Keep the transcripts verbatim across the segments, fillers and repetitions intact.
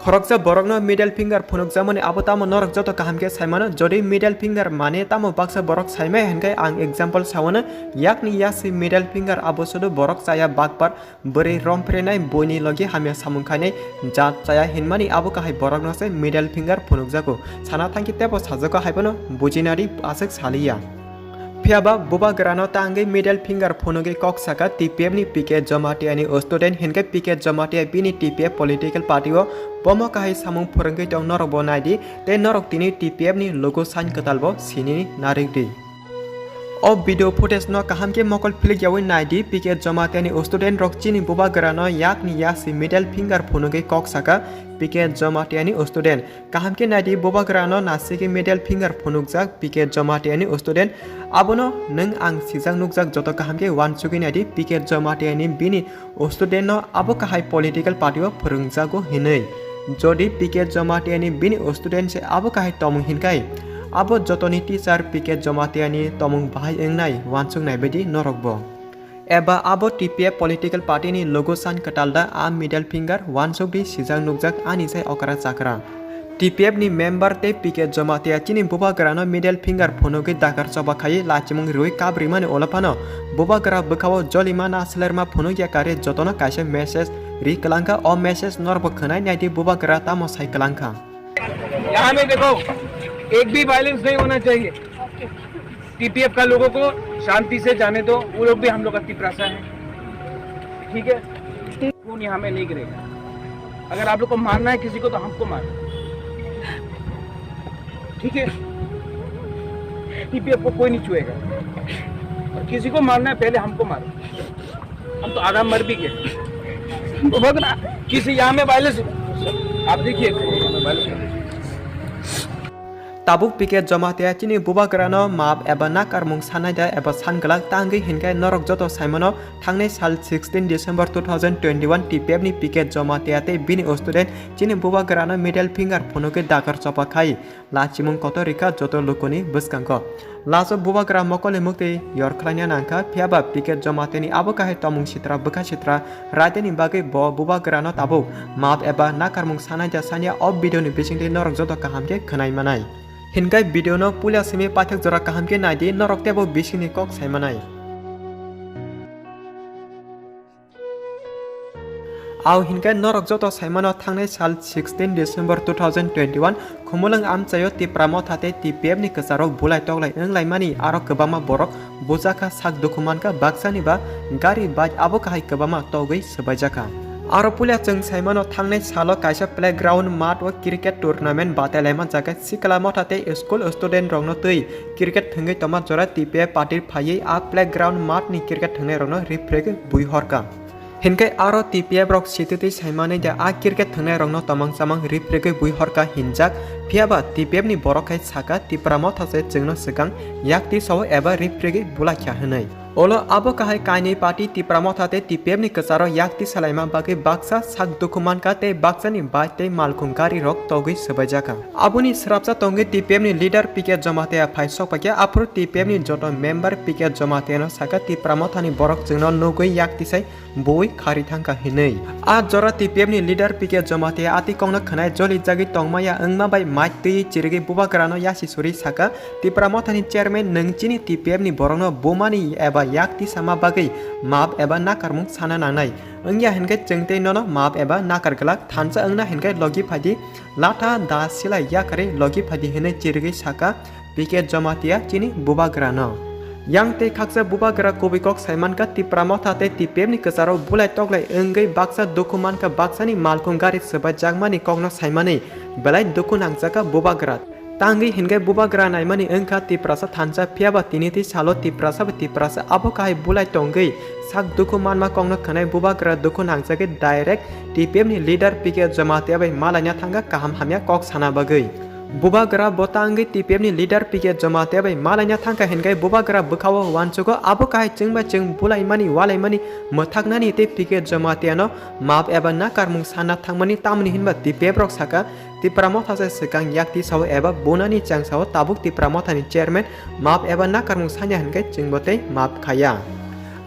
Khoroksa borokno middle finger phunukjakmani abo tamo norok joto kaham khe saimano. Jodi middle finger mane tamo baksa borok saimai hinkhe ang example sawano, yakni yasi middle finger abo sudu borok chaya bakbar bwrwi romphrenai buini logi hamya samung khainai jat chaya hinmani abo kahai borokno se middle finger phunukjago. Sana thangkhe tebo sajagao haiphano bujinadi aswk saliya. Phiyaba bubagrano tangwi middle finger phunugwi kok saka T P F ni P K Jamatia ni student hinkhe P K Jamatia bini T P F political party o bomo kahai samung phwrwngwi tong norok bo naidi tei norok tini T P F ni logo sign kwtal bo sinini narwkdi. O video footage no kaham khe mokol philik yawi naidi P K Jamatia ni student rok chini bubagrano yakni yasi middle finger phunugwi kok saka P K Jamatia ni student. Kaham khe naidi bubagrano nasigwi middle finger phunukjak P K Jamatia ni student. Abono nwng ang sijak nukjak joto kaham khe uansugwi naidi P K Jamatia ni bini student no abo kahai political party o phwrwngjago hinwi. Jodi P K Jamatia ni bini student se abo kahai tomung hinkhai abo jotoni teacher P K Jamatia ni tomung bahai wngnai uansuk naibaidi norokbo. Eba abo T P F political party ni logo sign kwtal da a middle finger uansukdi sijak nukjak ani sai okra chakra. T P F ni member tei P K Jamatia chini bubagrano middle finger phunugwi dakar choba khai lachimung riwi kabrimani ulo phano bubagra bwkhao jolima na slerma phunukya kare jotono kaisa message ri kwlangkha. O message norbo khwnai naidi bubagra tamo sai kwlangkha. यहाँ में देखो, एक भी वायलेंस नहीं होना चाहिए। टीपीएफ का लोगों को शांति से जाने दो, वो लोग भी हम लोग का तिपरासा है, ठीक है? खून यहाँ में नहीं गिरेगा। अगर आप लोग को मारना है किसी को तो हमको मारो, ठीक है? टीपीएफ को कोई नहीं छुएगा। और किसी को मारना है पहले हमको मारो। हम तो आधा मर भी गए। भोगना किसी यहाँ में वायलेंस, आप देखिए। Tabuk P K Jamatia chini bubagrano map eba nakarmung sanai da eba san glak tangwi hinkhe norok joto saimano thangnai sal sixteen December two thousand twenty-one T P F ni P K Jamatia tei bini student chini bubagrano middle finger phunugwi dakar chopa khai lachimung kotor rikha joto lukuni bwskango. Laso bubagra mokolni muktwi yor khlaina nangkha, phiyaba P K Jamatia ni abo kahai tomung sitra bwkha sitra raidani bagwi bo bubagrano tabuk map eba nakarmung sanai da sanya o video ni bisingtwi norok joto kaham khe khwnai manai. Hinkhe video no puila simi paithak jora kaham khe naidi norok tebo bisingni kok sai manai. Au hinkhe norok joto saimano thangnai sal sixteen December two thousand twenty-one Khumulwng amchaio Tipra Motha tei T P F ni kwcharok bulai toklai wnglaimani aro kwbangma borok bujakha, sak dukhu mankha, baksani ba gari bike abo kahai kwbangma togwi swbaijakha. Aro puila chwng saimano thangnai salo kaisa playground mat o cricket tournament batailaima jaga Sikla Motha tei school student rokno twi cricket thwngwi tongma jora T P F party phaiwi a playground mat ni cricket thwngnairokno riphrigwi bui horkha. Hinkhe aro T P F rok sititwi saimani de a cricket thwngnairokno tomang chamang riphrigwi bui horkha hinjak, phiyaba T P F ni borok hai saka Tipra Motha se chwngno swkang yak tisao eba riphrigwi bulaikha hwnwi. Olo abo kahai kainwi party Tipra Motha tei T P F ni kwcharo yak tisalaima bagwi baksa sak dukhu mankha tei baksani bike tei malkhung gari rok togwi swbaijakha. Aboni swrapsa tongwi T P F ni leader P K Jamatia phai sokpaikha, aphuru T P F ni joto member P K Jamatia no saka Tipra Motha ni borok chwngno nugwi yak tisai bui khari thangkha hinwi. A jora T P F ni leader P K Jamatia a twi kokno khwnai joli jagwi tongmaya wngma bai mic twi chirigwi bubagrano yasi suri saka, Tipra Motha ni chairman, nwng chini T P F ni borokno bumani eba yak tisama bagwi map eba nakarmung sana nangnai. Wngya hinkhe chwng tei nono map eba nakar glak, thansa wngna hinkhe logi phaidi, latha da silai yakarwi logi phaidi hinwi chirigwi saka, P K Jamatia chini bubagrano. Yang tei khaksa bubagra kubui kok saimankha Tipra Motha tei T P F ni kwcharo bulai toklai wngwi baksa dukhu mankha, baksani malkhung gari swbaijakmani kokno saimani belai dukhu nangjakha bubagra. Tangwi hinkhe bubagra naimani wngkha Tiprasa thansa, phiyaba tini twi salo Tiprasa bai Tiprasa abo kahai bulai tongwi sak dukhu manma kokno khwnai bubagra dukhu nangjagwi direct T P F ni leader P K Jamatia bai malaina thangkha kaham hamya kok sana bagwi. Bubagra bo tangwi T P F ni leader P K Jamatia bai malaina thangkha hinkhe bubagra bwkhao uansugo abo kahai chwng bai chwng bulaimani walaimani mwthaknani tei P K Jamatia no map eba nakarmung sana thangmani, tamni hinba T P F rok saka Tipra Motha se swkang yak tisao eba bunani changsao tabuk Tipra Motha ni chairman map eba nakarmung sanya hinkhe chwngbo tei map khaya.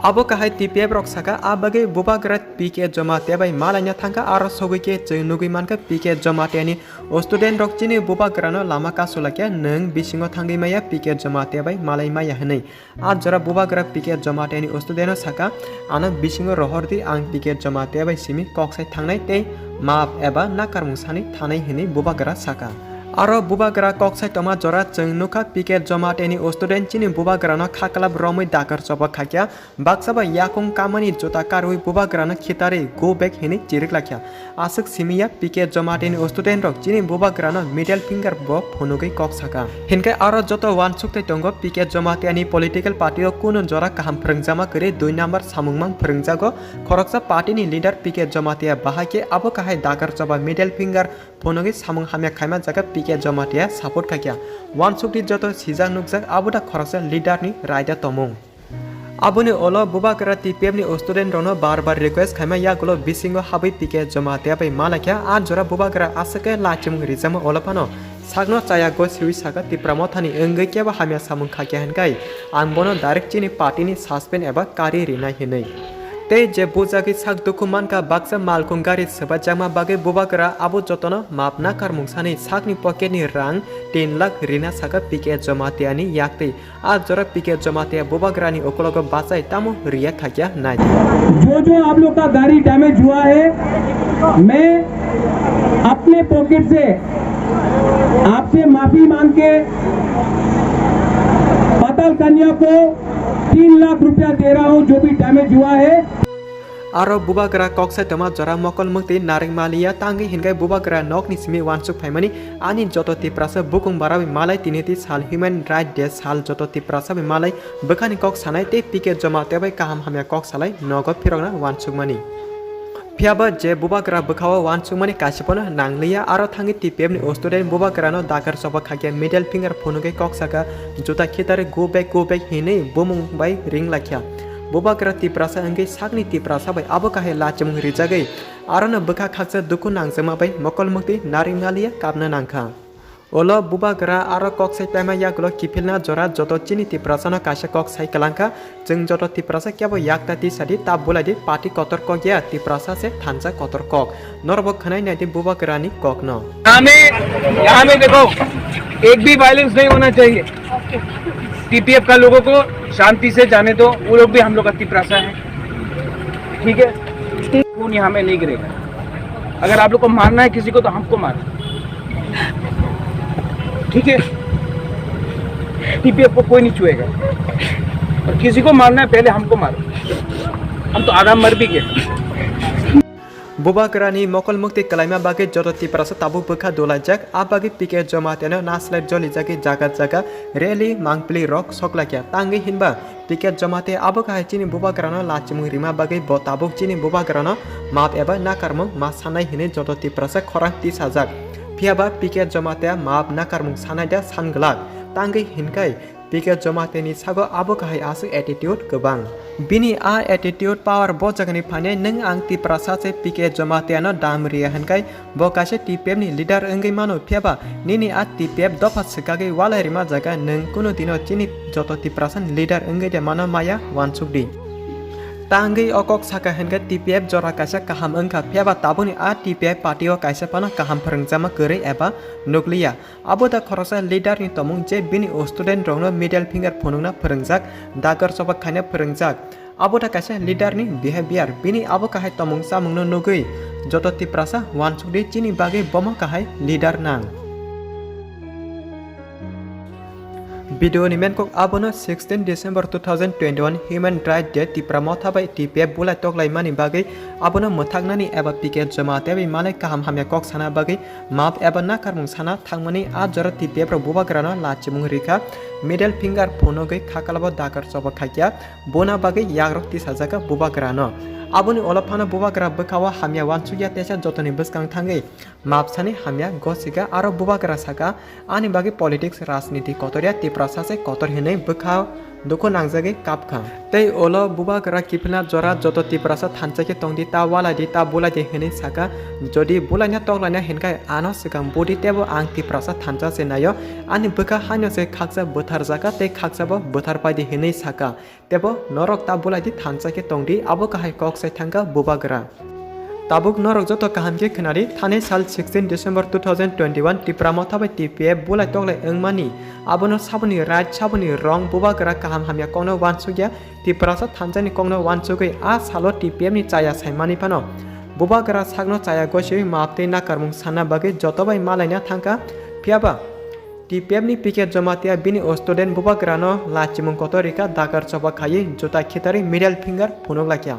Abo kahai T P F rok saka, a bagwi bubagra P K Jamatia bai malaina thangkha, aro sogwi khe chwng nugwi mankha P K Jamatia ni student rok chini bubagra no lama kasu lakya, nwng bisingo thangwi maya P K Jamatia bai malai maya hinwi. A jora bubagra P K Jamatia ni student no saka, ano bisingo rohor di, ang P K Jamatia bai simi kok sai thangnai tei maap eba nakarmung sani thanai hinwi bubagra saka. Aro bubagra kok sai tongma jora chwng nukha P K Jamatia ni student chini bubagra no khaklap romwi dakar chobok khakya, baksa bai yakung kamani juta karwi bubagra no khitarwi go back hinwi chirik lakya. Aswk simiya P K Jamatia ni student rok chini bubagra no middle finger bo phunugwi kok saka. Hinkhe aro joto wansuk tei tongo P K Jamatia ni political party o kunu jora kaham phwrwngjama kwrwi dui number samung mang phwrwngjago. Khoroksa party ni leader P K Jamatia bahai khe abo kahai dakar choba middle finger phunugwi samung hamya khaima jaga P K Jamatia support khaikha. Wansuk di joto sijak nukjak abo da khoroksa leader ni raida tomung. Aboni ulo bubagra T P F ni student rokno bar bar request khaima yagulo bisingo habwi P K Jamatia bai malaikha, a jora bubagra aswk khe lachimung rijama ulo phano sakno chaya go siwi saka Tipra Motha ni wngwi kebo hamya samung khakya hinkai ang bono direct chini party ni suspend eba kari rinai hinwi. Tei je bujagwi sak dukhu mankha baksa malkhung gari swbajakma bagwi bubagra abo jotono map nakarmung sani sakni pocket ni rang tin lakh rina saka P K Jamatia ni yaktwi. A jora P K Jamatia bubagrani ukologo bachai tamo react khaikya nai. जो जो आप लोग का गाड़ी डैमेज हुआ है, मैं अपने पॉकेट से आपसे माफी मांग के पाताल कन्या को तीन लाख रुपया दे रहा हूँ, जो भी डैमेज हुआ है। Aro bubagra kok sai tongma jora mokol mwktwi narwk maliya tangwi hinkai bubagra nokni simi wansuk phaimani ani joto Tiprasa bukung barawi malai tini twi sal Human Right Day sal joto Tiprasa bai malai bwkhani kok sanai tei P K Jamatia bai kaham hamya kok salai nogo phirokna wansukmani. Phiyaba je bubagra bwkhao wansukmani kaisa phano nangliya, aro thangwi T P F ni student bubagrano dakar choba khakya middle finger phunugwi kok saka juta khitarwi go back go back hinwi bumung bai ring lakya. Bubagra Tiprasa wngwi sakni Tiprasa bai abo kahai lachimung rijagwi arono bwkha khaksa dukhu nangjakma bai mokol mwktwi narwk maliya kapna nangkha. Ulo bubagra aro kok sai paima yagulo kiphilna jora joto chini Tiprasano kaisa kok sai kwlangkha, chwng joto Tiprasa kebo yakta tisadi ta bulaidi party kotor kok ya, Tiprasa se thansa kotor kok. Norbo khwnai naidi bubagrani kokno. यहाँ में यहाँ में देखो, एक भी वायलेंस नहीं होना चाहिए। टीपीएफ का लोगों को शांति से जाने दो, वो लोग भी हम लोग का तिपरासा है, ठीक है? खून यहाँ में नहीं गिरेगा। अगर आप लोग को मारना है किसी को तो हमको मारो, ठीक है? टीपीएफ को कोई नहीं छुएगा, और किसी को मारना है पहले हमको मारो, हम तो आधा मर भी गए। Bubagrani mokol mukti kwlaima bagwi joto Tiprasa tabuk bwkha dulaijak, a bagwi P K Jamatia no naslai jolijagwi jaga jaga rally mangpili rok soklaikha. Tangwi hinba P K Jamatia abo kahai chini bubagrano lachimung rima bagwi bo tabuk chini bubagrano map eba nakarmung ma sanai hinwi joto Tiprasa khorang tisajak. Phiyaba P K Jamatia map nakarmung sanai da san glak. Tangwi hinkai P K Jamatia ni sago abo kahai aswk attitude kwbang. Bini a attitude power bo jagani phainai nwng ang Tiprasa se P K Jamatia no dam riya hinkai bo kaisa T P F ni leader wngwi mano, phiyaba nini a T P F dopha swkagwi walai rima jaga nwng kunu dino chini joto Tiprasa ni leader wngwi de mano maya wansuk di. Tangwi o kok saka hinkai T P F jora kaisa kaham wngkha, phiyaba tabukni a T P F party o kaisa phano kaham phwrwngjama kwrwi eba nukliya. Abo da khoroksa leader ni tongmung je bini student rokno middle finger phunukna phwrwngjak, dakar chobak khaina phwrwngjak. Abo da kaisa leader ni behavior, bini abo kahai tongmung chamungno nugwi joto Tiprasa wansuk di chini bagwi bomo kahai leader nang. Video ni menkok abono sixteen December two thousand twenty-one Human Right Day Tipra Motha bai T P F bulai toklaimani bagwi abono mwthaknani eba P K Jamatia bai malai kaham hamya kok sana bagwi map eba nakarmung sana thangmani a jora T P F rok bubagrano lachimung rikha, middle finger phunugwi khakalabo dakar choba khaikya, bona bagwi yagrok tisajaka bubagrano. Aboni ulo phano bubagra bwkhao hamya wansukya teisa jotoni bwskang thangwi map sani hamya gosika aro bubagra saka, ani bagwi politics rajniti kotorya Tiprasa se kotor hinwi bwkha dukhu nangjagwi kapkha. Tei ulo bubagra kiphilna jora joto Tiprasa thansa khe tongdi, ta walaidi, ta bulaidi hinwi sakha. Jodi bulaina toklaina hinkhai ano swkang budi teibo ang Tiprasa thansa se naio, ani bwkha haino se khaksa bwtharjakha tei khaksa bo bwtharpaidi hinwi sakha. Teibo norok ta bulaidi thansa khe tongdi, abo kahai kok sai thangkha bubagra. Tabuk norok joto kaham khe khwnadi, thani sal sixteen December two thousand twenty-one Tipra Motha bai T P F bulai toklai wngmani, abono saboni right, saboni wrong, bubagra kaham hamya kokno uansukya, Tiprasa thansani kokno uansugwi a salo T P F ni chaya saimani phano bubagra sakno chaya gosiwi maap tei nakarmung sanna bagwi joto bai malaina thangkha, phiyaba T P F ni P K Jamatia bini student bubagrano lachimung kotor rikha, dakar choba khaiwi juta khitarwi middle finger phunuk laikha.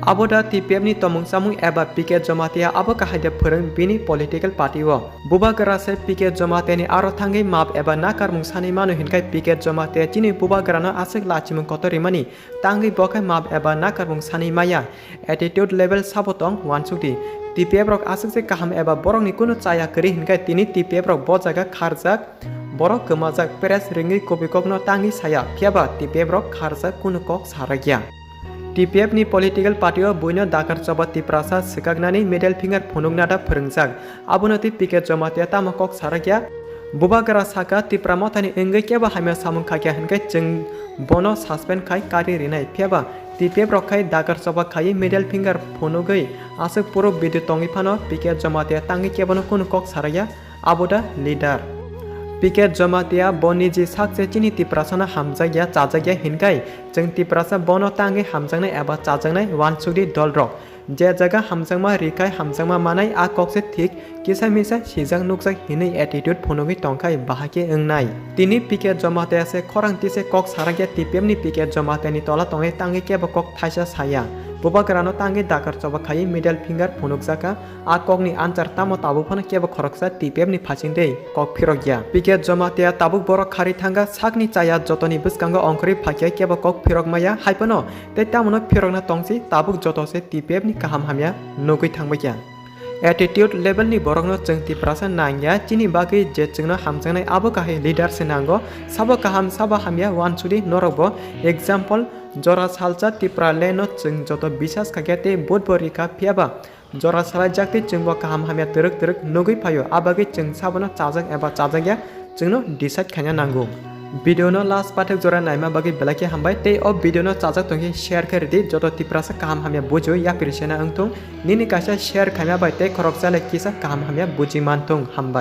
Abo da T P F ni tomung chamung eba P K Jamatia abo kahai de phwrwng bini political party o. Bubagra se P K Jamatia ni aro thangwi maap eba nakarmung sanwi mano hinkhai P K Jamatia chini bubagrano aswk lachimung kotor rimani tangwi bo khe maap eba nakarmung sanwi maya. Attitude level sabo tong uansukdi. T P F rok aswk se kaham eba borokni kunu chaya kwrwi hinkhai tini T P F rok bo jaga kharjak, borok kwmajak press ringwi kubui kokno tangwi saya, phiyaba T P F rok kharjak kunu kok sarakya. T P F ni political party o buino dakar choba Tiprasa swkaknani middle finger phunukna da phwrwngjak. Abono tei P K Jamatia tamo kok sarakya? Bubagra saka Tipra Mothani wngwi kebo hamya samung khakya hinkhai chwng bono suspend khai kari rinai, phiyaba T P F rok khai dakar choba khaiwi middle finger phunugwi aswk puro video tongwi phano P K Jamatia tangwi kebono kunu kok sarakya. Abo da leader. P K Jamatia bo niji sakse chini Tiprasano hamjakya, chajakya hinkhai chwng Tiprasa bono tangwi hamjaknai eba chajaknai uansukdi dolrok. Je jaga hamjakma rikhai hamjakma manai a kokse thik kisa misa sijak nukjak hinwi attitude phunugwi tongkhai bahai khe wngnai. Tini P K Jamatia se khorang tise kok sarakya T P F ni P K Jamatia ni tola tongwi tangwi kebo kok thaisa saya. Bubagrano tangwi dakar choba khaiwi middle finger phunukjakha. A kokni answer tamo tabuk phano kebo khoroksa T P F ni phaising tei kok phirokya. P K Jamatia tabuk borok kharwi thangkha, sakni chaya jotoni bwskango ongkhorwi phaikhe kebo kok phirok maya, hai phano tei tamono phirokna tongsi tabuk joto se T P F ni kaham hamya nugwi thangbaikha. Attitude level ni borokno chwng Tiprasa nangya, chini bagwi je chwngno hamjaknai abo kahai leader se nango, sabo kaham sabo hamya uansukdi norokbo, example, jora salsa Tipraland no chwng joto bisas khaikha tei vote bo rikha, phiyaba jora salaijak tei chwngbo kaham hamya twrwk twrwk nugwi phaio, a bagwi chwng sabono chajak eba chajakya chwngno decide khaina nango. Video no last pathak jora naima bagwi belai khe hambai tei o video no chajak tongkhe share khe rwdi, joto Tiprasa kaham hamya bujio yapri sena wngthung, nini kaisa share khaima bai tei khoroksa le kisa kaham hamya buji manthung, hambai.